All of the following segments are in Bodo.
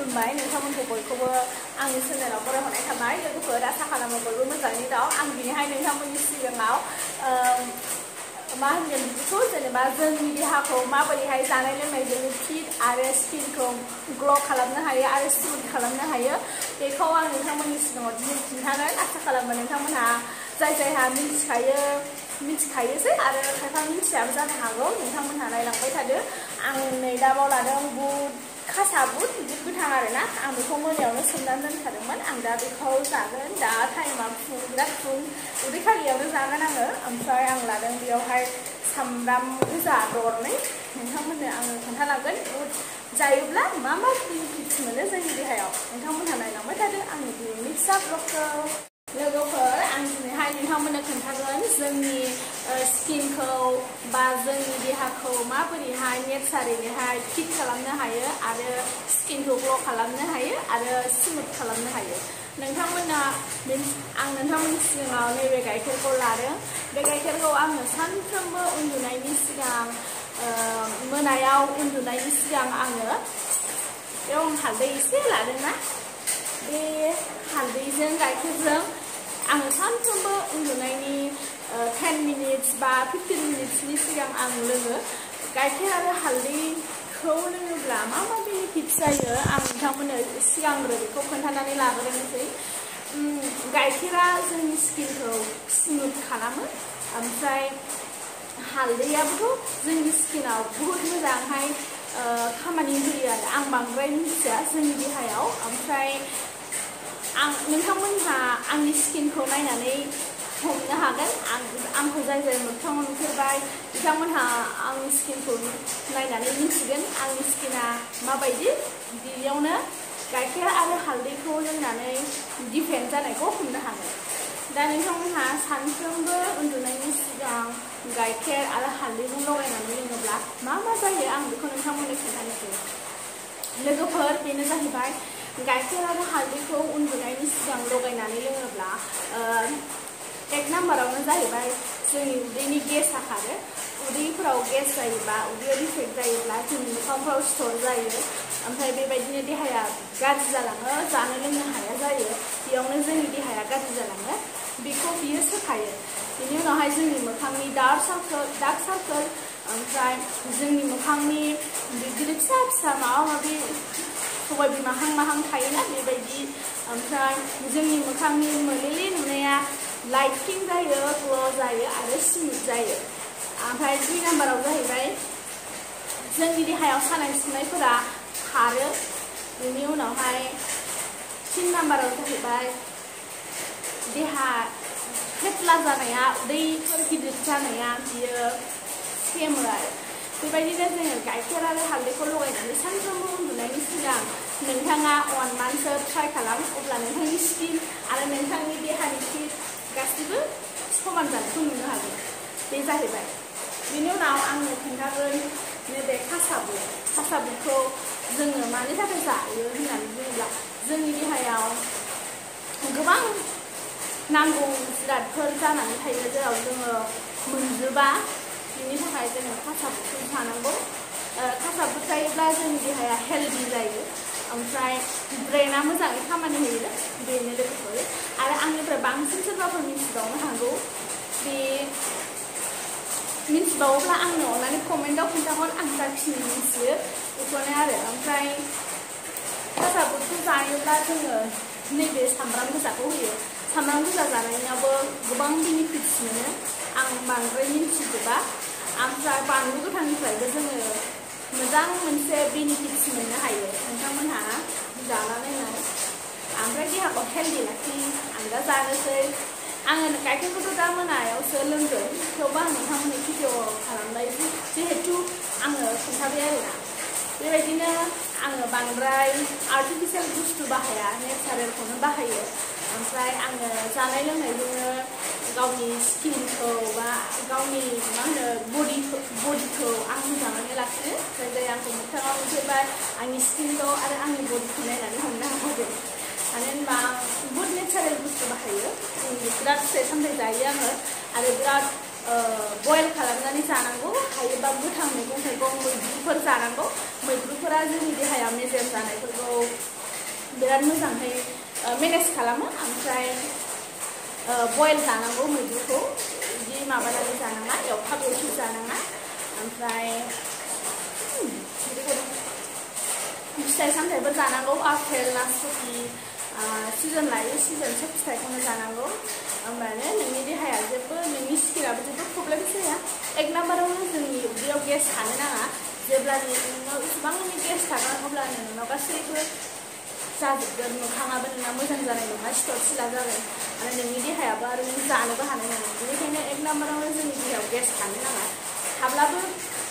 खुलुमबाय नोंथांमोनखौ बयखौबो आंनि चेनेलाव बरायहरनाय थाबाय लोगोफोर आसा खालामो बयबो मोजाङै दं आं दिनैहाय नोंथांमोननि सिगाङाव मा होनगोन बिदिखौ जेनेबा जोंनि देहाखौ माबोरैहाय जानाय लोंनायजों फिट आरो स्किनखौ ग्ल' खालामनो हायो आरो स्मुथ खालामनो हायो बेखौ आं नोंथांमोननि सिगाङाव दिनै खिन्थागोन आसा खालामो नोंथांमोनहा जायहा मिथिखायोसै आरो खायफा मिथियाबो जानो हागौ नोंथांमोनहा नायलांबाय थादो आं नै दाबाव लादों बुट खासा बुट गोथां आरोना आं बेखौ मोनायावनो सोमनानै दोनखादोंमोन आं दा बेखौ जागोन दा टाइमा बिराद फुं उदै खालियावनो जागोन आङो ओमफ्राय आं लादों बेयावहाय सामब्राम गोजा दरनै नोंथांमोननो आङो खोन्थालांगोन बुट जायोब्ला मा बेनिफिट्स मोनो जोंनि देहायाव नोंथांमोनहा नायलांबाय थादो आंनि दिनैनि फिसा ब्लगखौ लोगोफोर आं दिनैहाय नोंथांमोननो खोन्थागोन जोंनि स्किनखौ बा जोंनि देहाखौ माबोरैहाय नेचारेलिहाय फिट खालामनो हायो आरो स्किनखौ ग्ल' खालामनो हायो आरो स्मुथ खालामनो हायो नोंथांमोना आं नोंथांमोननि सिगाङाव नैबे गाइखेरखौ लादों बे गाइखेरखौ आङो सानफ्रोमबो उन्दुनायनि सिगां मोनायाव उन्दुनायनि सिगां आङो बेयाव आं हालदै एसे लादोंना बे हालदैजों गाइखेरजों आङो सानफ्रोमबो उन्दुनायनि 10 मिनिट्स बा 15 मिनिट्सनि सिगां आं लोङो गाइखेर आरो हालदैखौ लोङोब्ला मा बेनिफिट्स जायो आं नोंथांमोननो सिगांग्रो बेखौ खोन्थानानै लाग्रोनोसै गाइखेरा जोंनि स्किनखौ स्मुथ खालामो ओमफ्राय हालदैयाबोथ' जोंनि स्किनाव बुहुत मोजांहाय खामानि होयो आरो आं बांद्राय मिथिया जोंनि देहायाव ओमफ्राय नोंथांमोनहा आंनि स्किनखौ नायनानै हमनो हागोन आंखौ जाय मोगथाङाव नुफेरबाय बिथांमोनहा आंनि स्किनखौ नायनानै मिथिगोन आंनि स्किना माबायदि बेयावनो गाइखेर आरो हालदैखौ लोंनानै डिफारेन्ट जानायखौ हमनो हागोन दा नोंथांमोनहा सानफ्रोमबो उन्दुनायनि सिगां गाइखेर आरो हालदैजों लगायनानै लोङोब्ला मा जायो आं बेखौ नोंथांमोननो खोन्थानोसै लोगोफोर बेनो जाहैबाय गाइखेर आरो हालदैखौ उन्दुनायनि सिगां लगायनानै लोङोब्ला एक नाम्बारावनो जाहैबाय जोंनि उदैनि गेसआ खारो उदैफोराव गेस जायोबा उदैयाव इफेक्ट जायोब्ला जोंनि मोखांफ्राव सिथर जायो ओमफ्राय बेबायदिनो देहाया गाज्रि जालाङो जानो लोंनो हाया जायो बेयावनो जोंनि देहाया गाज्रि जालाङो बेखौ बियो सोखायो बेनि उनावहाय जोंनि मोखांनि डार्क सार्कोल ओमफ्राय जोंनि मोखांनि बिदिनो फिसा माबा माबि सबाय बिमा हां थायोना बेबायदि ओमफ्राय जोंनि मोखांनि मोलेले नुनाया लाइटिं जायो ग्ल' जायो आरो स्मुथ जायो ओमफ्राय 2 नाम्बाराव जाहैबाय जोंनि देहायाव सानाय सुनायफोरा खारो बेनि उनावहाय 3 नाम्बाराव जाहैबाय देहा फेत्ला जानाया उदैफोर गिदिर जानाया बियो सेमो आरो बेबायदिनो जोङो गाइखेर आरो हालदैखौ लगायनानै सानफ्रोमबो उन्दुनायनि सिगां नोंथाङा 1 मान्थसो ट्राइ खालाम अब्ला नोंथांनि स्किन आरो नोंथांनि देहानि फिट गासिबो समान जानायखौ नुनो हागोन बे जाहैबाय बेनि उनाव आङो खोन्थागोन नैबे खासा बुटखौ जोङो मानि थाखाय जायो होननानै बुङोब्ला जोंनि देहायाव गोबां नांगौ जिरादफोर जानानै थायो जेराव जोङो मोनजोबा बिनि थाखाय जोङो खासा बुटखौ जानांगौ खासा बुट जायोब्ला जोंनि देहाया हेल्दि जायो ओमफ्राय ब्रेना मोजाङै खामानि होयो बेनो लोगोफोर आरो आंनिफ्राय बांसिन सोरबाफोर मिथिबावनो हागौ बे मिथिबावोब्ला आंनो अननानै कमेन्टआव खोन्थाहर आं जाखिनि मिथियो बेखौनो आरो ओमफ्राय खासा बुटखौ जायोब्ला जोङो नैबे सामब्राम गोजाखौ होयो सामब्राम गोजा जानायावबो गोबां बेनिफिट्स मोनो आं बांद्राय मिथिजोबा ओमफ्राय बानलु गोथांनिफ्रायबो जोङो मोजां मोनसे बेनिफिट्स मोननो हायो नोंथांमोनहा जानानै नाय ओमफ्राय देहाखौ हेल्दि लाखि आं दा जानोसै आङो गाइखेरखौथ' दा मोनायावसो लोंगोन थेवबो आं नोंथांमोननि भिडिअ खालामबाय जिहेथु आङो खोन्थाबाय आरोना बेबायदिनो आङो बांद्राय आर्टिफिसियेल बुस्थु बाहाया नेचारेलखौनो बाहायो ओमफ्राय आङो जानाय लोंनायजोंनो गावनि स्किनखौ बा गावनि मा होनो बडिखौ आं मोजाङैनो लाखियो जाय आंखौ मोगथाङाव नुफेरबाय आंनि स्किनखौ आरो आंनि बडिखौ नायनानै हमनो हागोन मानो होनबा आं बुहुत नेचारेल बुस्थु बाहायो बिराद फिथाइ सामथाइ जायो आङो आरो बिराद बयल खालामनानै जानांगौ हायोबा गोथां मैगं थाइगं मैद्रुफोर जानांगौ मैद्रुफोरा जोंनि देहायाव मेजेम जानायफोरखौ बिराद मोजाङै मेनेज खालामो ओमफ्राय बयल जानांगौ मैद्रुखौ बिदि माबानानै जानाङा एवथाब जानाङा ओमफ्राय फिथाइ सामथाइबो जानांगौ आपेल नासपति सिजन लायै सिजन सब फिथाइखौनो जानांगौ होमबानो नोंनि देहाया जेबो नोंनि स्किनाबो जेबो प्रब्लेम जाया एक नाम्बारावनो जोंनि उदैयाव गेस थानो नाङा जेब्ला नोंनाव इसेबां नोंनि गेस थागोन अब्लानो नोंनाव गासैबो जाजोबगोन मोखाङाबो नोंना मोजां जानाय नङा सिथर सिला जागोन आरो नोंनि देहायाबो आरो नों जानोबो हानाय नङा बेनिखायनो एक नाम्बारावनो जोंनि देहायाव गेस थानो नाङा थाब्लाबो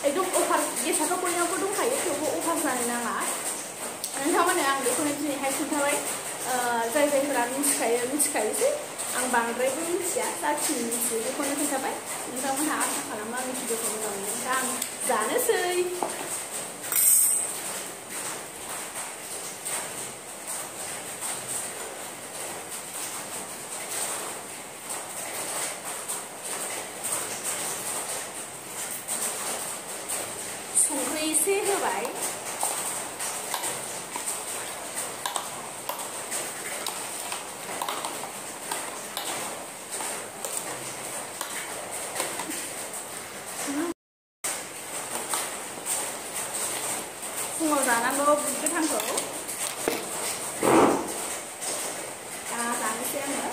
एकदम अभार गेसाथ' बयनावबो दंखायो थेवबो अभार जानो नाङा नोंथांमोननो आं बेखौनो दिनैहाय खोन्थाबाय जाय जायफोरा मिथिखायोसै आं बांद्रायबो मिथिया जाखिनि मिथियो बेखौनो खोन्थाबाय नोंथांमोनहा आसा खालामो आंनि भिडिअखौ मोजां मोनो दा आं जानोसै संख्रि एसे होबाय फुङाव जानांगौ बुद गोथांखौ दा जानोसै आङो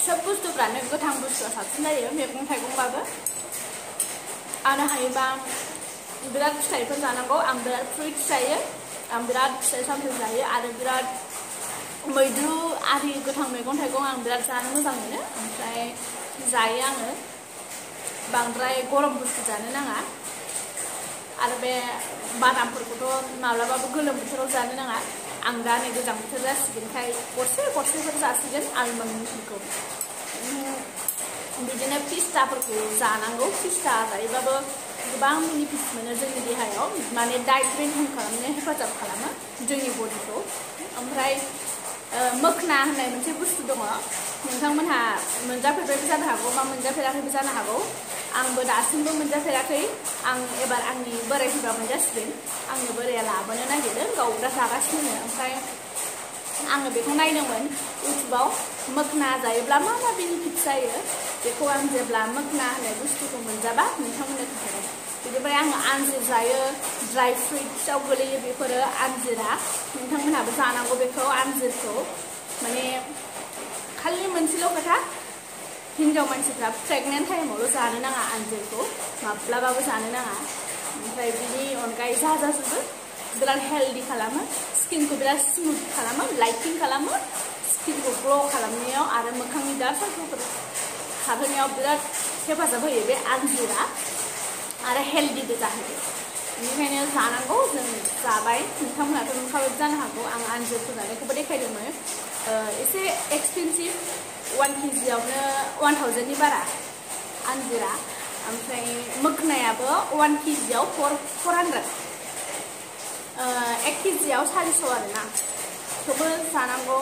सब बुस्थुफ्रानो गोथां बुस्थुआ साबसिन जायो मैगं थाइगंबाबो आरो हायोबा बिराद फिथाइफोर जानांगौ आं बिराद फ्रुइट्स जायो आं बिराद फिथाइ सामथाइ जायो आरो बिराद मैद्रु आरि गोथां मैगं थाइगं आं बिराद जानो मोजां मोनो ओमफ्राय जायो आङो बांद्राय गरम बुस्थु जानो नाङा आरो बे बादामफोरखौथ' माब्लाबाबो गोलोम बोथोराव जानो नाङा आं दा नै गोजां बोथोर जासिगोनखाय गरसेफोर जासिगोन आलमन्डफोरखौ बिदिनो पिस्ताफोरखौ जानांगौ पिस्ता जायोबाबो गोबां बेनिफिट मोनो जोंनि देहायाव माने डाइट मेनटेन खालामनो हेफाजाब खालामो जोंनि बडिखौ ओमफ्राय मोखना होननाय मोनसे बुस्थु दङ नोंथांमोनहा मोनजाफेरबायबो जानो हागौ बा मोनजाफेराखैबो जानो हागौ आंबो दासिमबो मोनजाफेराखै आं एबार आंनि बोराय फैबा मोनजासिगोन आंनि बोराया लाबोनो नागिरदों गाव दा जागासिनो ओमफ्राय आङो बेखौ नायदोंमोन इउटुबाव मोखना जायोब्ला मा मा बेनिफिट जायो बेखौ आं जेब्ला मोखना होननाय बुस्थुखौ मोनजाबा नोंथांमोननो खोन्थागोन बिनिफ्राय आङो आंजिर जायो ड्राई फ्रुइट्सआव गोलैयो बेफोरो आंजिरा नोंथांमोनहाबो जानांगौ बेखौ आंजिरखौ माने खालि मोनसेल' खोथा हिन्जाव मानसिफ्रा प्रेगनेन्ट टाइमावल' जानो नाङा आंजिरखौ माब्लाबाबो जानो नाङा ओमफ्राय बिनि अनगायै जाजोबो बिराद हेल्दि खालामो स्किनखौ बिराद स्मुथ खालामो लाइटिं खालामो स्किनखौ ग्ल' खालामनायाव आरो मोखांनि डार्क सार्कलफोर खारहोनायाव बिराद हेफाजाब होयो बे आंजिरा आरो हेल्दिबो जाहैयो बेनिखायनो जानांगौ जों जाबाय नोंथांमोनाथ' नुखाबाय जानो हागौ आं आंजिरखौ जानायखौबो देखायदोंमोन एसे एक्सपेन्सिभ 1 केजियावनो 1000नि बारा आंजिरा ओमफ्राय मोखनायाबो 1 केजियाव 400 1 केजियाव 400 आरोना थेवबो जानांगौ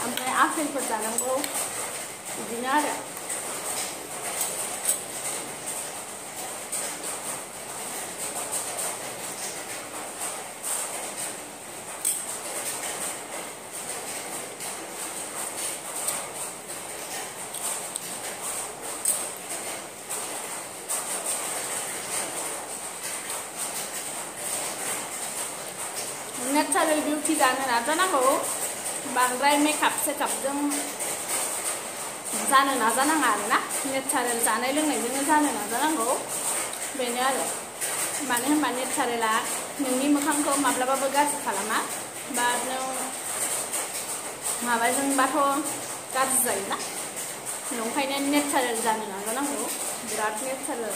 ओमफ्राय आपेलफोर जानांगौ बिदिनो आरो नेचारेल बिउटि जानो नाजानांगौ बांद्राय मेकआप सेकआपजों जानो नाजानाङा आरोना नेचारेल जानाय लोंनायजोंनो जानो नाजानांगौ बेनो आरो मानो होनबा नेचारेला नोंनि मोखांखौ माब्लाबाबो गाज्रि खालामा बा नों माबाजोंबाथ' गाज्रि जायोना नंखायनो नेचारेल जानो नाजानांगौ बिराद नेचारेल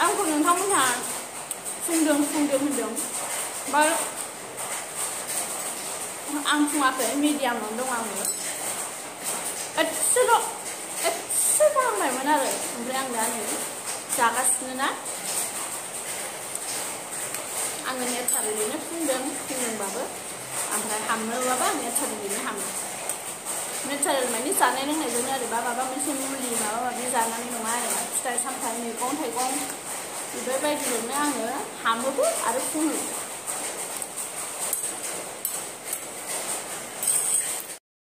आंखौ नोंथांमोनहा फुंदों होनदों बा आं फुङाखै मिडियामावनो दं आङो एसे फाहामनायमोन आरो ओमफ्राय आं दा नै जागासिनो ना आङो नेचारेलिनो फुंदोंबाबो ओमफ्राय हामनोबाबो नेचारेलिनो हामो नेचारेल माने जानाय लोंनायजोंनो आरो माबा मोनसे मुलि माबा माबि जानानै नङा आरो फिथाइ सामथाइ मैगं थाइगं बेफोरबायदिजोंनो आङो हामोबो आरो फुङो